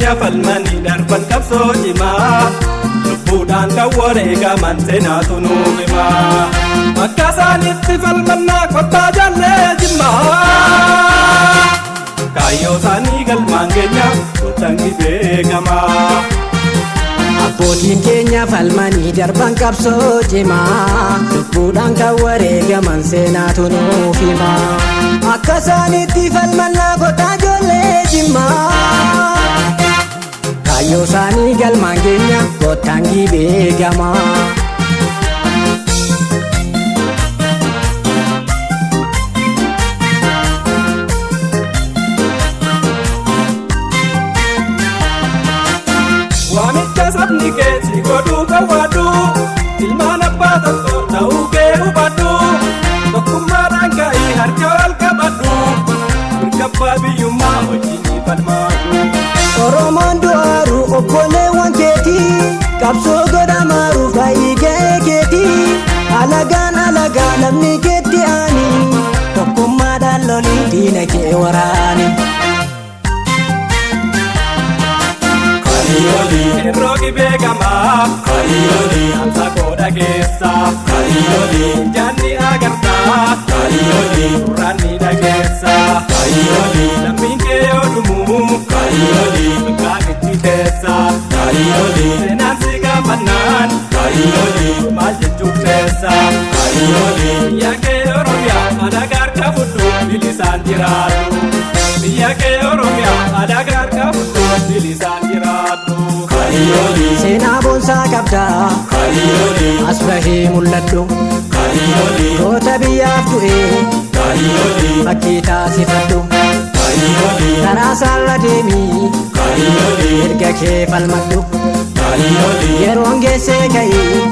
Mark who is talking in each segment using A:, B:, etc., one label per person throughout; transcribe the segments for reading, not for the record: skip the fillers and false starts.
A: keenya falmanii darban qabsoo cimaa. Lubbuudhaan kan wareegaman seenaatu nuuf himaa. Akka isaanitti falmannaa kottaa jaallee jimmaa. Kaayyoo isaanii galmaan keenya goottan beekamaa.
B: Abbootiin keenya falmanii darban qabsoo cimaa, lubbuudhaan kan wareegaman seenaatu nuuf himaa. Akka isaanitti falmannaa kottaa ijoollee jimmaa. Kaayyoo isaanii galmaan keenya goottan beekamaa.
A: Waamicha sabni keessi godhuu qawwaadhu, ilmaan abbaa tokko ta'uu kee hubadhu, tokkummaadhaan ka'ii harka wal qabadhu, mirga abbaa biyyummaa wajjin falmaadhu.
B: Oromoon du'aaru obboleewwan keetii, qabsoo godhamaaru baay'ee ga'ee keetii, alagaan alagaa namni keetti aanii, tokkummaadhaan lolii diina kee waraani.
A: Qeerroo beekamaa, dhaamsa koo dhageessaa, ijaan ni agartaa, gurraan ni dhageessaa, lammiin kee yoo dhumu, bakka itti teessaa, seenaan si gaafannaan, maal jechuuf teessaa, biyya kee Oromiyaa alagaa harka fudhu bilisaan jiraadhu. Biyya kee Oromiyaa alagaa harka fudhu bilisaan jiraadhu.
B: Seenaa boonsaa qabdaa, as bahee mul'adhu, goota biyyaaf du'ee fakkii taasifadhu, karaa saarra deemii erga kee falmadhu, yeroon geessee ka'ii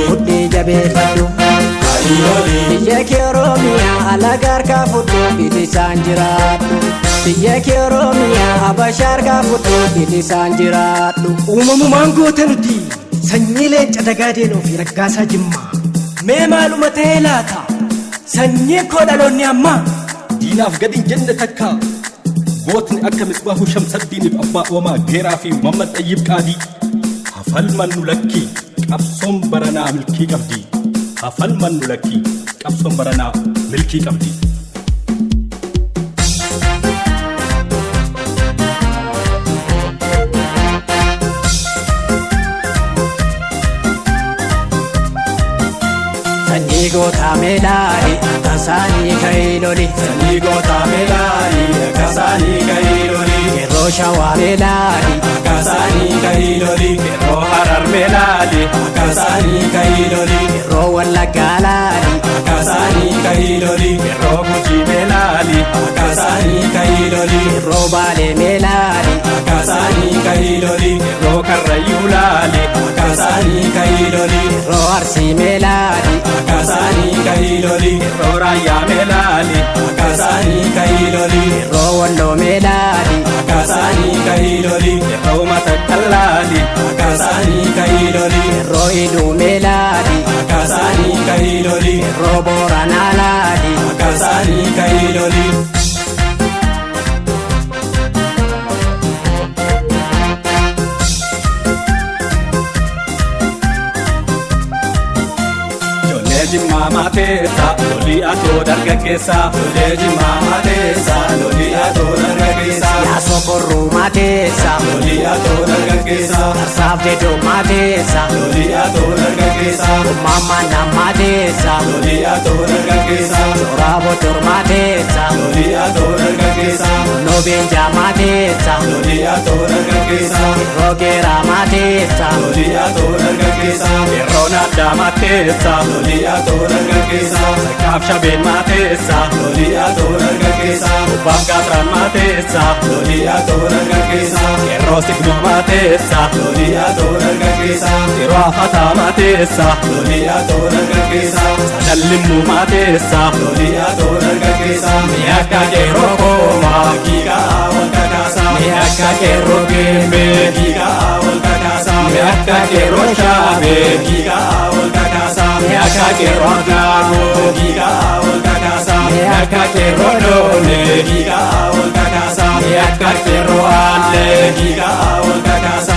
B: mudhii jabeeffadhu. Biyya kee Oromiyaa alagaa harkaa fudhu bilisaan jiraadhu. Biyya kee Oromiyaa Habashaa harkaa fudhu bilisaan jiraadhu.
C: Uumamumaan goota nuti sanyii leenca dagaadeenoo fi raggaasaa jimmaa. Mee maaluma ta'ee laata? Sanyiin koo dhaloonni ammaa.
D: Diinaaf gadi hin jenne takka. Gootni akka Misbaahuu Shamsaddiiniif Abbaa Oomaa Geeraa fi Mammad Xayyib Qaadii. Hafalmannu lakkii qabsoon baranaa milkii qabdi. Hafalmannu lakkii qabsoon baranaa milkii qabdi.
B: Sanyii gootaa meelaali akka isaanii ka'ii loli.
A: Sanyii gootaa meelaali akka isaanii ka'ii loli.
B: Qeerroo shawaa meelaali
A: akka isaanii ka'ii loli. Qeerroo harar meelaali akka isaanii ka'ii loli.
B: Qeerroo wallaggaa laali
A: akka isaanii ka'ii loli. Qeerroo gujii meelaali akka isaanii ka'ii loli.
B: Qeerroo baalee meelaali
A: akka isaanii ka'ii loli. Qeerroo karrayyuu laali akka isaanii ka'ii loli.
B: Qeerroo arsii meelaali
A: akka isaanii ka'ii loli. Qeerroo raayyaa meelaali akka isaanii ka'ii loli.
B: Qeerroo walloo meelaali
A: akka isaanii ka'ii loli. Qeerroo matakkal laali akka isaanii ka'ii loli.
B: Qeerroo iluu meelaali
A: akka isaanii ka'ii loli.
B: Qeerroo booranaa laali
A: akka isaanii ka'ii loli. Ijoollee jimmaa mateessa lolii atoo dargaggeessa. Ijoollee jimmaa mateessa lolii atoo dargaggeessa.
B: Yaasoo korruu mateessa
A: Lolii atoo dargaggeessa.
B: Tarsaaf dedoo mateessa
A: Lolii atoo dargaggeessa.
B: Ummaammaan mateessa
A: Lolii atoo dargaggeessa.
B: Toraa botor mateessa
A: Lolii atoo dargaggeessa.
B: Nobeenjaa mateessa
A: Lolii atoo dargaggeessa.
B: Qeerroo geeraa mateessa
A: Lolii atoo dargaggeessa. Qeerroon addaa mateessa. Lolii atoo dargaggeessa. Saqqaaf shabeen mateessa. Lolii atoo dargaggeessa. Kubbaaf gaatraan mateessa. Lolii atoo dargaggeessa. Qeerroo signoo mateessa. Lolii atoo dargaggeessa. Yeroo afataa mateessa. Lolii atoo dargaggeessa. Sadallimmuu mateessa. Lolii atoo dargaggeessa. Mi'a akka qeerroo koomaa kiikaa wal kakaasa. Mi'a akka qeerroo geembee kiikaa wal kakaasa. Mi'a akka qeerroo shaabee kiikaa wal kakaasa. Mi'a akka qeerroo gaagoo kiikaa wal kakaasa. Mi'a akka qeerroo doonee kiikaa wal kakaasa. Mee akka qeerroo aallee dhiigaa ol kakaasa.